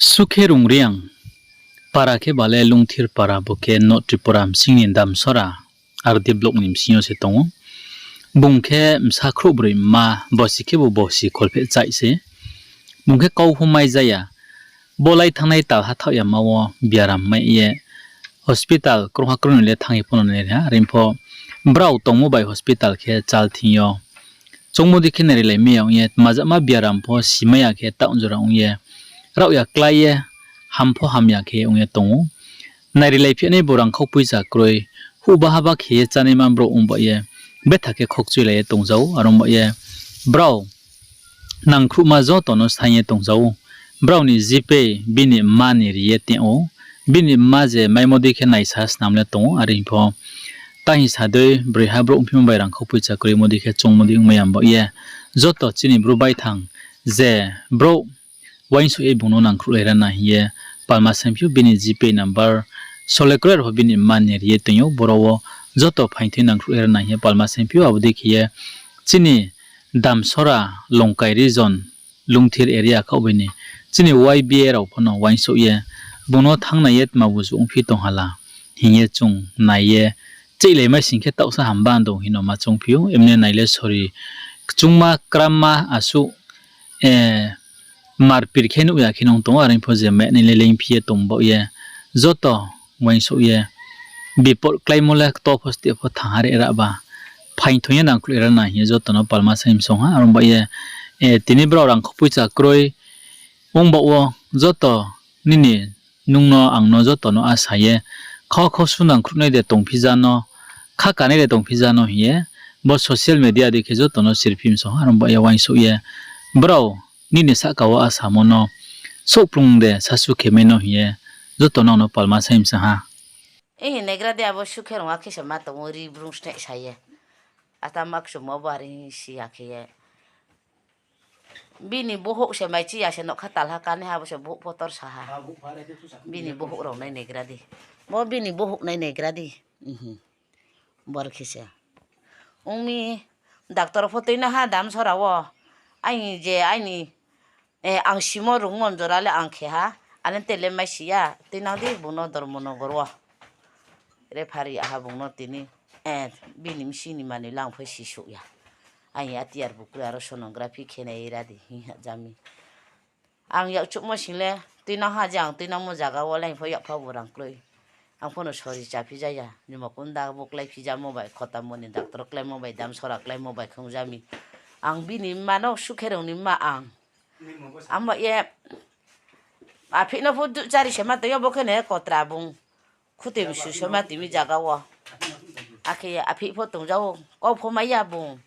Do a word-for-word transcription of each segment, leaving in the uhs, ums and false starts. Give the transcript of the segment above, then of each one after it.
Sukherung Reang, para khe ba le Lungthir para, bo khe North Tripura bsing ni Damsora R D block ni bsing yo se tong ou. Bung khe bsa khrouhbroi mma, bosi khebu bosi kholphehchaih se. Bung khe kau pho mai ja ya. Bo lai thanngnai tal hathaoh yama wo biaram mai ye hospital krungha krungnoi le thanng ye pho no nai ri ha. Are pho brao tongmo bai hospital khe chal thing yo choungmo dei khe nairilai mai ya ong ye, tma jama biaram pho simai ya khe taoh jora ong ye, raohya klái ye, ham pho hamya khe ong ye tong ou. Nairilai phi nai bo rangkhau poicha kroi, houhba haba khe ye chánaima brouh ong ba ye, betha khe khokchuilai ye tong ja ou, are ong ba ye brao nangkhruhma joto no saing ye tong ja ou. Brao ni GPay bini mma ni ri ye tong ou. Bini mma je maimo dei khe naisa snam le tong ou, are pho ta hing sa dei, broiha brouh ongphimo bai rangkhau poicha kroimo dei khe choungmo dei ongmai ya ba ye, joto chini Bru baithang je brouh uaingsouh ye bung no nangkhruhlai ra na hing ye palma saingphi ou. Bini GPay number sole kroi, arpho bini mma ni ri ye tong ou. Boro wo joto phaingthoi nangkhruhlai ra na hing ye palma saingphi ou. Abo dei khe ye chini Damsora, Longkai region, Lungthir area khaoh bai ni chini YBA rao pho no uaingsouh ye bung no thanng nai ye tma buzu ongphi tong ha la hing ye chung nai ye, cheihlai mai sing khe taohsa hamba dong hing no ma choungphi ou. Emne nai le sori kchungma kramma asuh, marpir khe nuh ya khe nung tong ou, are pho je mahnai le leingphi ye tong baoh ye, joto uaingsouh ye, bipot kláimo le kto pho steh pho thanng ha re ra ba, phaingthoi ye nangkhruhlai ra na hing ye joto no palma saing msong ha. Are ong ba ye, tini brao rangkhau poicha kroi ong baoh wo joto nini, nung no ang no joto no asa ye, khau khau su nangkhruhnai de tongphi ja no, kha kanai de tongphi ja no hing ye, bo social media dei khe joto no sirphi msong ha. Are ong ba ye uaingsouh ye, brao nini sahka wo asamo no souhplung de sasu khe mai no hing ye, joto no ang no palma saing msong ha. Ihi naigra di abo Sukherung, akhe se ma tong ou, ri brung sneh sa ye. Ata ma kchumo bo are hing si ya khe ye. Bini bohouh se mai chi ya se nougkha talha kanaiha, bo se bohouh pho tor sa ha. Bini bohouh rao nai naigra di. Bo bini bohouh nai naigra di. Bor khe se. Ong mi, doctor pho tuinang ha Damsora wo. Aini je aini, ang simo rungmo jora le ang khe ha. Are te le mai si ya, tuinang di bung no Dharmanagar wo. Refer ya ha bung no tini. Bini bsing ni manoi le ang pho sisouh ya. Aini atiar bukroi aro sonography khe nai ra di hing ha ja mi. Ang yakchuhmo sing le tuinang ha je ang tuinangmo zaga wo le ang pho yakpha bu rang kroi. Ang pho no sori chaphi ja ya. Nyumakunda bo kláiphi jamo bai, Khotamoni doctor kláimo bai, Damsora kláimo bai khong ja mi. Ang bini mma no Sukherung ni mma ang. Abo ye aphih no pho duhchari se ma tong yo, bo khe ne kotra bung. Khutoi msu se ma tong mi zaga wo. Akhe aphih pho tong ja ou, kau pho mai ya bung.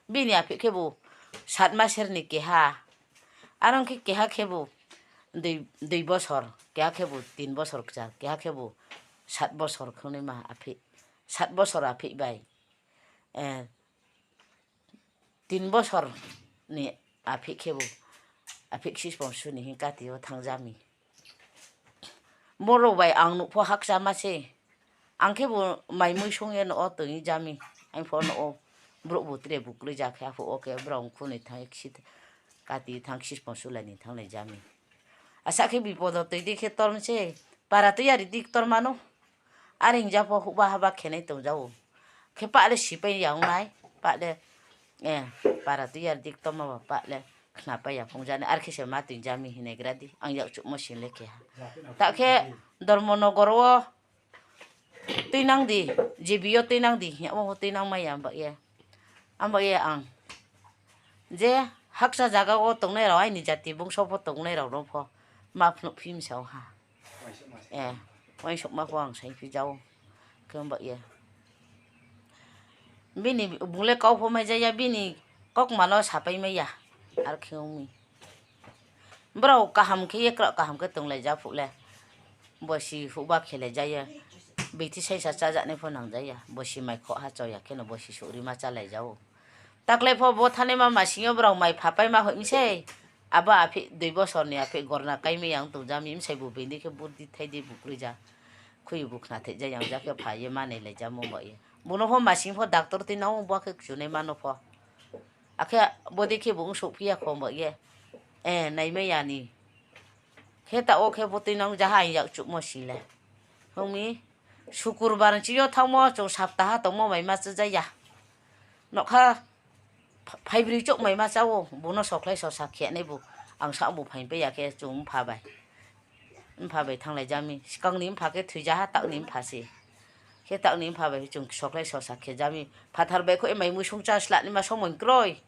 Bini aphih khebu sat maser ni keha. Are ong khe keha khebu dui, dui bosor, keha khebu tin bosor kchar, keha khebu sat bosor khongnaima aphih. Sat bosor aphih bai, tin bosor ni aphih khebu, aphih ksispong su ni hing kati yo thanng ja mi. Boro bai ang nuh pho hakcha ma se. Ang khebu mai mui song ye nouh wo tong ja mi. Ang pho nouh wo brouh bu tre bukroi ja khe, aphuh wo khe brao khunoi thanng ye kati thanng ksispong sulai ni thannglai ja mi. Asa khe bipod wo toi di khe tor mi se, para tuiyari di ktorma no. Are hing ja pho houhba haba khenai tong ja ou. Khe pah le sipai ya ong nai, pah le, para tuiyari di ktorma ba pah le khnapai ya phung ja nai, are khe se ma tong ja mi hing naigra di, ang yakchuhmo sing le khe ha. Ta khe Dharmanagar wo tuinang di, GB yo tuinang di hing yamo pho tuinang mai ya, abo ye ang je hakcha zaga wo tongnai rao, aini jati bungso pho tongnai rao no pho ma phnuhphi msa ha. Uaingsouhma pho ang saingphi ja ou. Khe abo ye bini bung le kau pho mai ja ya, bini kaukma no sapai mai ya. Are khe ong mi. Brao kaham khe ye kraoh kaham khe tonglai ja phuh le, bosi houhba khelai ja ye. Bikti saisa chájanai pho nang ja ya, bosi mai khoh ha chao ya kheno bosi souhrima chálai ja ou. Taklai pho bo thanngnaima masing yo brao mai phapaima hoih mi sei. Abo aphih dui bosor ni aphih gorna kaimai ya ong tong ja mi, bsai bu being di khe burdi thai di bukroi ja. Khui bu khna thai ja yang ja khe pha ye manailai ja mo ba ye. Bung no pho masing pho doctor tuinang ou, bo khe kchunaima no pho. Akhe bo dei khe bu ongsouhphi ya kho ba ye. Naimai ya ni. Khe taoh wo khe bo tuinang jaha ang yakchuhmo si le. Hing mi, Sukurbar ni chini yo thanngmo chung saptaha tongmo bai ma chá ja ya. Nougkha pha-, phaibroi chouh mai ma chá ou, bung no sokhlai sosa khenaibu. Ang sa bu phaingpai ya khe chung mpha bai, mpha bai thannglai ja mi. Skang ni mpha khe thoi jaha, taoh ni mpha se. Khe taoh ni mpha bai chung sokhlai sosa khe ja mi. Phathar bai kho mai muisung chá sla naima somoi kroi.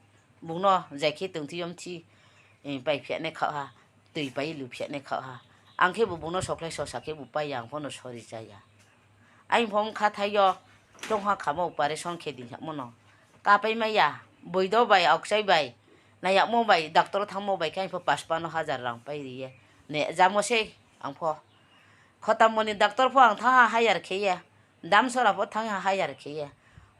Bung no jai khe tongthi yo mthi, eh, pai phianai khaoh ha, toi pai lu phianai khaoh ha. Ang khebu bung no sokhlai sosa khebu pai ya, ang pho no sori ja ya. Aini pho bkha thai yo, choungha khamo operation khe di hamo no. Kapai mai ya, boido bai, aokchai bai, nai yagmo bai, doctor thanngmo bai khe aini pho pachpano hajar rang pai ri ye. Ne jamo sei, ang pho. Khotamoni doctor pho ang thanng ha hire khe ye. Damsora pho thanng ha hire khe ye.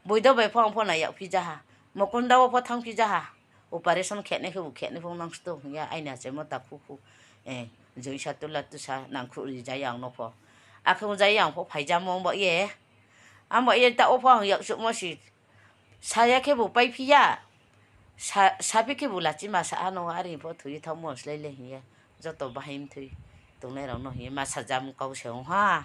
Boido bai pho ang pho nai yagphi ja ha. Mukunda wo pho thanngphi ja ha. Operation khenai khebu khenai pho nang sto hing ye aini achaimo takhu khu, eh, joisa tula tusa nangkhruh ri ja ya ang no pho. Akhe ong ja ye ang pho phaijamo ong ba ye. Ang ba ye taoh wo pho ang yakchuhmo si. Sa ya khebu paiphi ya. Sa, saphi khebu lachima sa ha no, are pho thoi ye thanngmo slái le hing ye. Joto bahai mthoi tongnai rao no hing ye ma sajam kau se ong ha.